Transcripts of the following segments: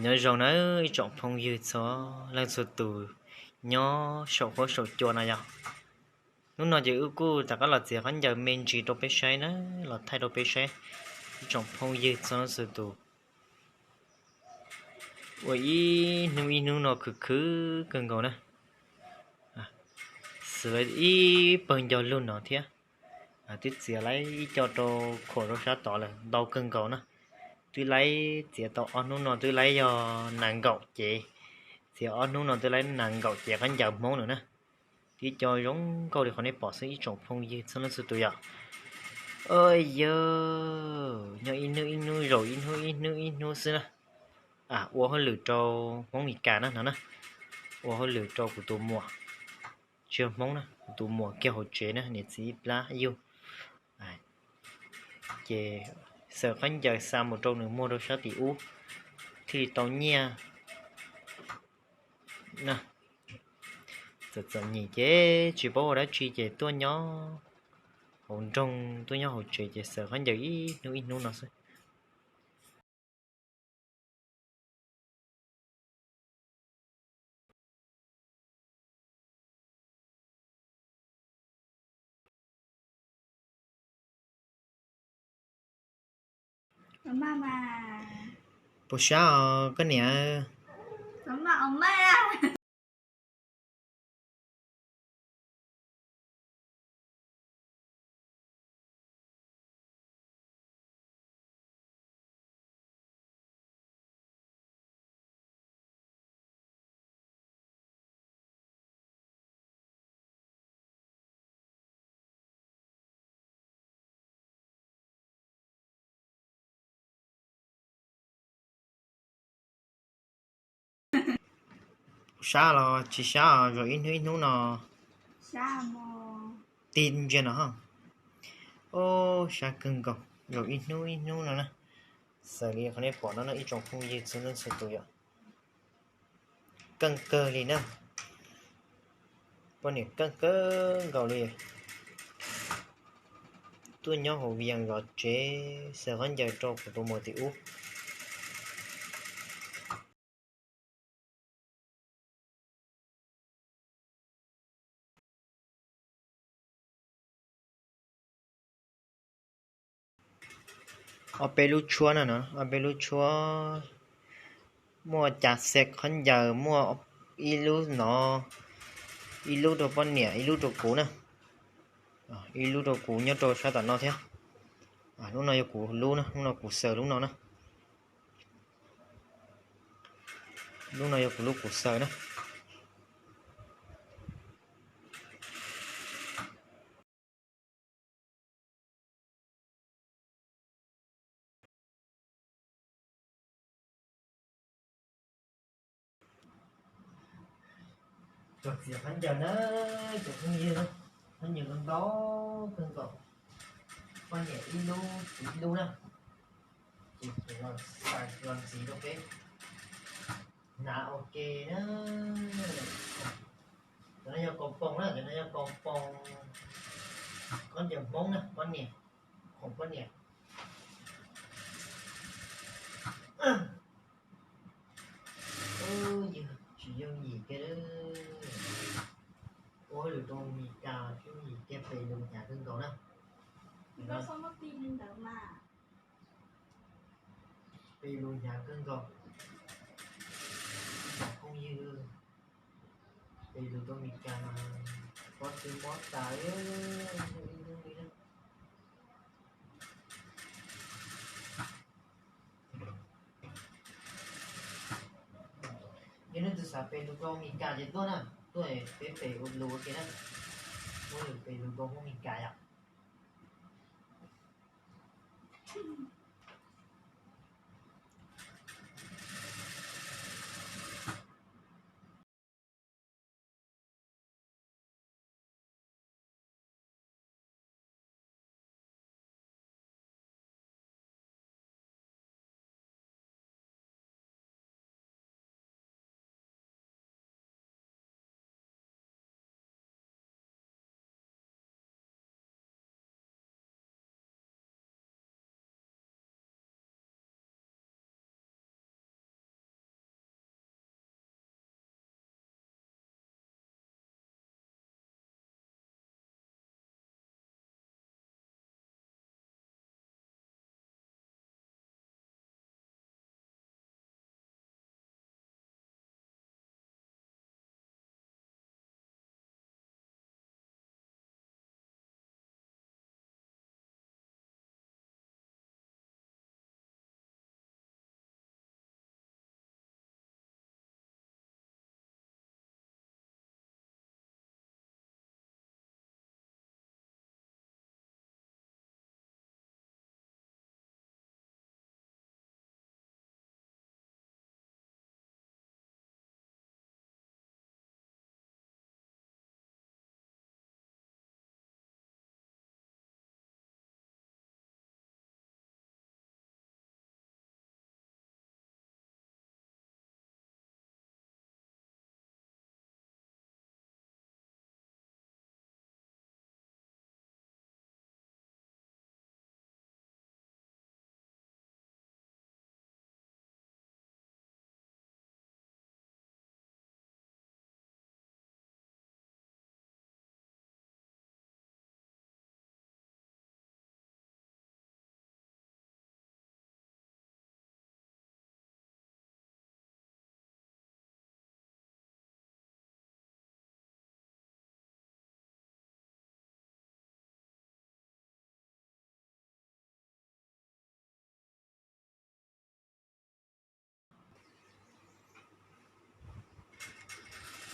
Nyob zoo na ib tsoom phooj ywg txhua leej txhua tus nyob saum huab saum cua no yog. Hnub no ces wb kuj rov qab los txiav khaub ncaws me ntsis rau peb saib na, los thaij rau peb saib ib tsoom phooj ywg txhua leej txhua tus. Ua ib hnub ib hnub no khwv khwv kawg nkaus na. Xws li ib pawg ncauj lug no thiab. Twb txiav laib ib co rau khuam rau sab tod lawm ntau kawg nkaus na. Twb laib txiav tau ob hnub no twb laib yog nees nkaum cev. Txiav ob hnub no twb laib nees nkaum cev khaub ncaws Hmoob lawm na. Tib co zoo nkauj li qhov nej pom xwb ib tsoom phooj ywg txhua leej txhua tus yom. Yog, nyob ib hnub ib hnub zaum ib hnub ib hnub ib hnub xwb na. Ua hauj lwm rau Hmoob Mes Kas na no na. Ua hauj lwm rau kuv tus muam, tsis yog Hmoob na, kuv tus muam kiag hauv tsev na, niam txiv ib plab yug. Ces xaws khaub ncaws xa mus rau nws muag rau sab tim ub thiaj li tau nyiaj na. Txawm txom nyem ces tsis paub ua dab tsi ces tuaj nyob hauv nroog tuaj nyob hauv tsev ces xaws khaub ncaws ib hnub ib hnub no xwb. Puas sab os koj niam? Sab los tsis sab os, zaum ib hnub ib hnub no. Tig ntsia no. Sab kawg nkaus, zaum ib hnub ib hnub no na. Xws li qhov nej pom no no ib tsoom phooj ywg txhua leej txhua tus yom. Keej kawg li na. Poj niam keej kawg nkaus li. Tuaj nyob hauv Vias zov tsev, xaws khaub ncaws rau kuv tus muam tim ub. Ob peb lub tshuab no no, ob peb lub tshuab, muaj cas xaws khaub ncaws, muaj ib lub no, ib lub rau poj niam, ib lub rau kuv na. Ib lub rau kuv nyob rau sab tom no thiab. Lub no yog kuv lub na, lub no kuv xaws lub no na. Lub no yog kuv lub kuv xaws na. Txog txiav khaub ncaws na, txiav khaub ncaws na, khaub ncaws ntau kawg nkaus, poj niam ib lub kuv ib lub na, ces los ntxiv rau peb hnav ua ke na. Cov no yog kaus poos na, cov no yog kaus poos, khaub ncaws Hmoob na, poj niam, khoom poj niam. Yog tsis yooj yim kiag, ua hauj lwm rau Mes Kas tsis yooj yim kiag, pes lus hnyav kawg nkaus na. Pes lus hnyav kawg nkaus. Phooj ywg, pes lus rau Mes Kas mas pob tw mob tas li, ib hnub li na. Yog leej twg xav pes lus rau Mes Kas ces tuaj na, tuaj peb pes lus ua ke na. Muab lus pes lus rau Hmoob Mes Kas yom.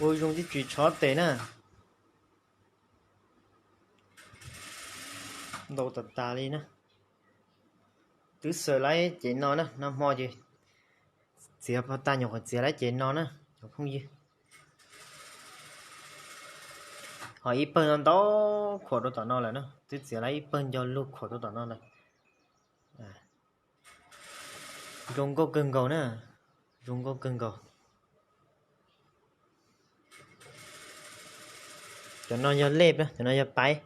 Ua zoo tib tsis tshov tes na. Ntau tas tas li na. Twb xaws laib cev no na, nag hmo ces txiav pov tag nyuam qhuav txiav laib cev no na cov phooj ywg. Ho ib pawg no ntau khuam rau tom no lawm na, twb txiav laib ib pawg nco lug khuam rau tom no lawm. Zoo nkauj kawg nkaus na, zoo nkauj kawg nkaus. Cov no yog lej, cov no yog paib,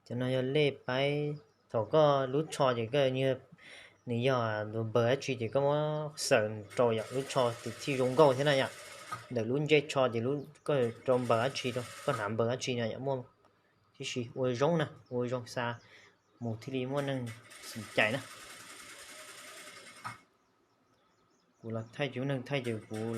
cov no yog lej paib. Thaum koj lub tsho ces koj, nws yog npawg dab tsi ces koj muab xaws rau yom, lub tsho ces thiaj zoo nkauj thiab na yom. Ntawm lub ntsej tsho ces koj rau npawg dab tsi rau, koj hnav npawg dab tsi no yom, muaj tib si ua zoo na, ua zoo xa mus thiaj li muaj neeg xum cais na. Kuv los thaij ces lub neeg thaij ces kuv